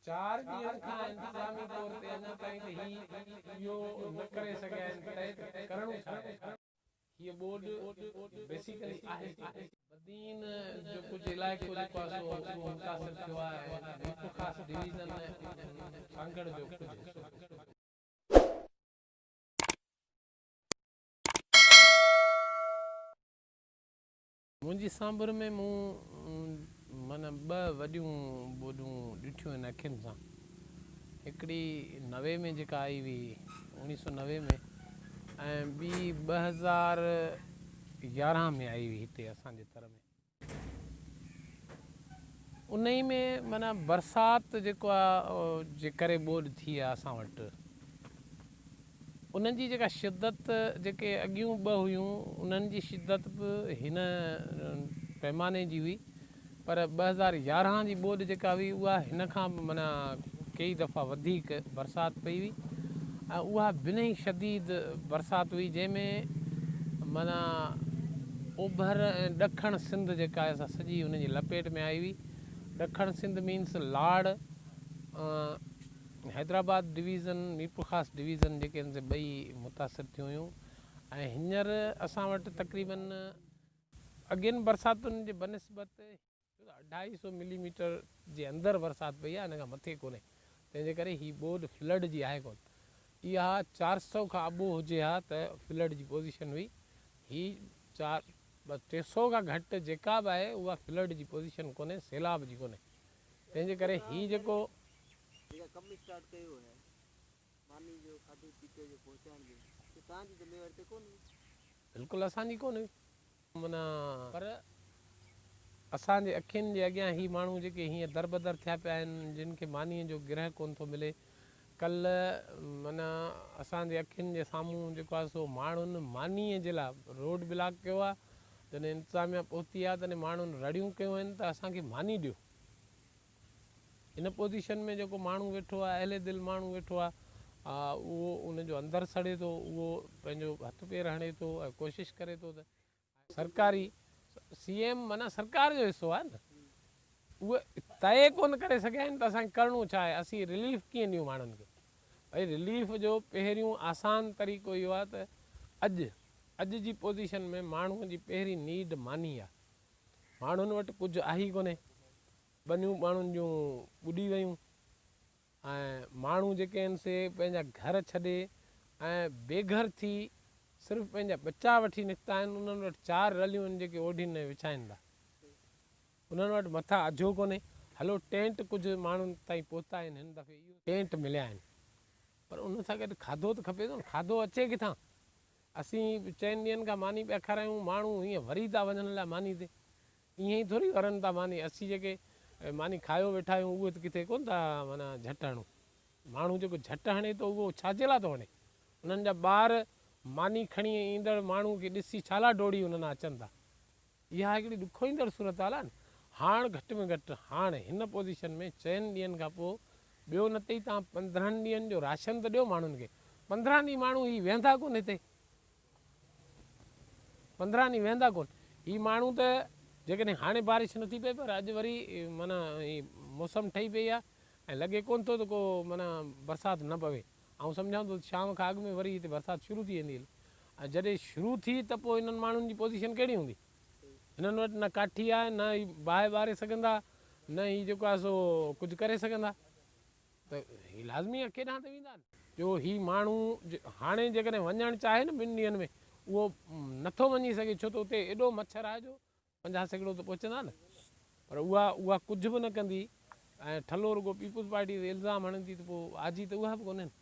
چار ڏينهن کان انتظامي طور تي اڃا تائين ته هي اهو نه ڪري سگهيا آهن ته ڪرڻو ڇا آهي؟ هيء ٻوڏ بيسيڪلي آهي ڪهڙي؟ بدين جو ڪجهه علائقو جيڪو آهي سو اهو متاثر ٿيو آهي ۽ ميرپورخاص ڊويزن سانگهڙ جو ڪجهه حصو. منهنجي سانڀر ۾ مون معنيٰ ٻه وڏيون ٻوڏون ڏٺيون آهن اکين سان. هڪڙي 90 ۾ جيڪا آئي هئي 1990 ۾ ۽ ٻي 2011 ۾ آئي هئي هتي اسان جي ٿر ۾. انهي ۾ معنيٰ برسات جيڪو آ جي ڪري ٻوڏ ٿي آ اسان وٽ انهن جي جيڪا شدت جيڪي اڳيون ٻه هيون انهن جي شدت به هن پيماني جي هئي پر 2011 جي ٻوڏ جيڪا هئي اها هن کان به معنيٰ ڪيئي دفعا وڌيڪ برسات پئي هئي ۽ اها بنهه شديد برسات هئي جنهن ۾ معنيٰ اوڀر ۽ ڏکڻ سنڌ جيڪا آهي سا سڄي ان جي لپيٽ ۾ آئي هئي. ڏکڻ سنڌ مينس لاڙ، حيدرآباد ڊويزن، ميرپورخاص ڊويزن جيڪي آهن سي ٻئي متاثر ٿيون هيون ۽ هينئر اسان وٽ تقريبن اڳين برساتن جي بنسبت ڇو ته اڍائي سو ملي ميٽر جي اندر برسات پئي آهي ان کان مٿي ڪونهي تنهن جي ڪري هي ٻوڏ فلڊ جي آهي ڪونه اها 400 کان ابو هجي ها ته فلڊ جي پوزيشن هئي هي چار ٻه 300 کان گهٽ جيڪا به آهي اها فلڊ جي پوزيشن ڪونهي سيلاب جي ڪونهي تنهن جي ڪري هي جيڪو جيڪا ڪم اسٽارٽ ڪيو هي ماني جو کاڌي پيتي جو پهچائڻ جو سو توهان جي ذميواري ته ڪونه هئي. بلڪل اسان جي ڪونه هئي. معنيٰ پر اسان جي اکين جي اڳيان هي ماڻهو جيڪي هيئن دربدر ٿيا پيا آهن، جن کي مانيء جو گرهه ڪونه ٿو ملي. ڪلهه معنيٰ اسان جي اکين جي سامهون جيڪو آهي سو ماڻهن مانيء جي لاء روڊ بلاڪ ڪيو آهي. جڏهن انتظاميا پهتي آهي تڏهن ماڻهن رڙيون ڪيون آهن ته اسان کي ماني ڏيو. ان پوزيشن ۾ جيڪو ماڻهو ويٺو آهي، اهل دل ماڻهو ويٺو آهي، اهو ان جو اندر سڙي ٿو، اهو پنهنجو هٿ پير هڻي ٿو ۽ ڪوشش ڪري ٿو ته سرڪاري سي ايم معنيٰ سرڪار جو حصو آهي نه، اهي طئي ڪونه ڪري سگهيا آهن ته اسان کي ڪرڻو ڇا آهي، اسين رليف ڪيئن ڏيون ماڻهن کي. ڀئي رليف جو پهريون آسان طريقو اهو آهي ته اڄ اڄ جي پوزيشن ۾ ماڻهو جي پهرين نيڊ ماني آهي، ماڻهن وٽ ڪجهه آهي ئي ڪونهي. ٻنيون ماڻهن جون ٻڏي ويون ۽ ماڻهو جيڪي آهن سي پنهنجا گهر ڇڏي ۽ بي گهر ٿي صرف پنهنجا ٻچا وٺي نڪتا آهن. انهن وٽ چار رليون آهن جيڪي اوڍين ۽ وڇائين ٿا. انهن وٽ مٿان اجهو ڪونهي. هلو ٽينٽ ڪجهه ماڻهن تائين پهتا آهن هن دفعي اهو ٽينٽ مليا آهن پر ان سان گڏ کاڌو ته کپي ٿو نه. کاڌو اچي ڪٿان؟ اسين چئن ڏينهن کان ماني پيا کارايون ماڻهو هيئن وري ٿا وڃن لاء ماني تي. ائين ئي ٿوري ورن ٿا ماني، اسين جيڪي ماني کايو ويٺا آهيون اهي ته ڪٿي ڪونه ٿا معنيٰ جهٽ هڻون. ماڻهو جيڪو جهٽ هڻي ٿو اهو ڇا جي لاء ٿو هڻي؟ انهن جا ٻار ماني کڻي ايندڙ ماڻهو کي ڏسي ڇا لاء ڊوڙي انهن ڏانهن اچن ٿا؟ اها هڪڙي ڏکوئيندڙ صورتحال آهي نه. هاڻ گهٽ ۾ گهٽ هاڻ هن پوزيشن ۾ چئن ڏينهن کان پوء ٻيو نه ته ئي توهان 15 ڏينهن جو راشن ته ڏيو ماڻهن کي. 15 ڏينهن ماڻهو هي ويهندا ڪونه هتي. 15 ڏينهن ويهندا ڪونه. هي ماڻهو ته جيڪڏهن هاڻي بارش نٿي پئي پر اڄ وري معنيٰ هي موسم ٺهي پئي آهي ۽ لڳي ڪونه ٿو ته ڪو معنيٰ برسات نه پوي. آئون سمجهان ٿو ته شام کان اڳ ۾ وري هتي برسات شروع ٿي ويندي ۽ جڏهن شروع ٿي ته پوء هنن ماڻهن جي پوزيشن ڪهڙي هوندي؟ هنن وٽ نه ڪاٺي آهي نه هي باهه ٻاري سگهندا نه هي جيڪو آهي سو ڪجهه ڪري سگهندا. ته هي لازمي آهي ڪيڏانهن ته ويندا نه. جو هي ماڻهو هاڻي جيڪڏهن وڃڻ چاهي نه ٻن ڏينهن ۾ اهو نٿو وڃي سگهي ڇو ته اتي ايڏو مڇر آهي جو 50% ته پهچندا نه پر اها اها ڪجهه به نه ڪندي ۽ ٺلهو رڳو پيپلز پارٽي تي الزام هڻندي ته پوء آجي ته اها به ڪونهي نه.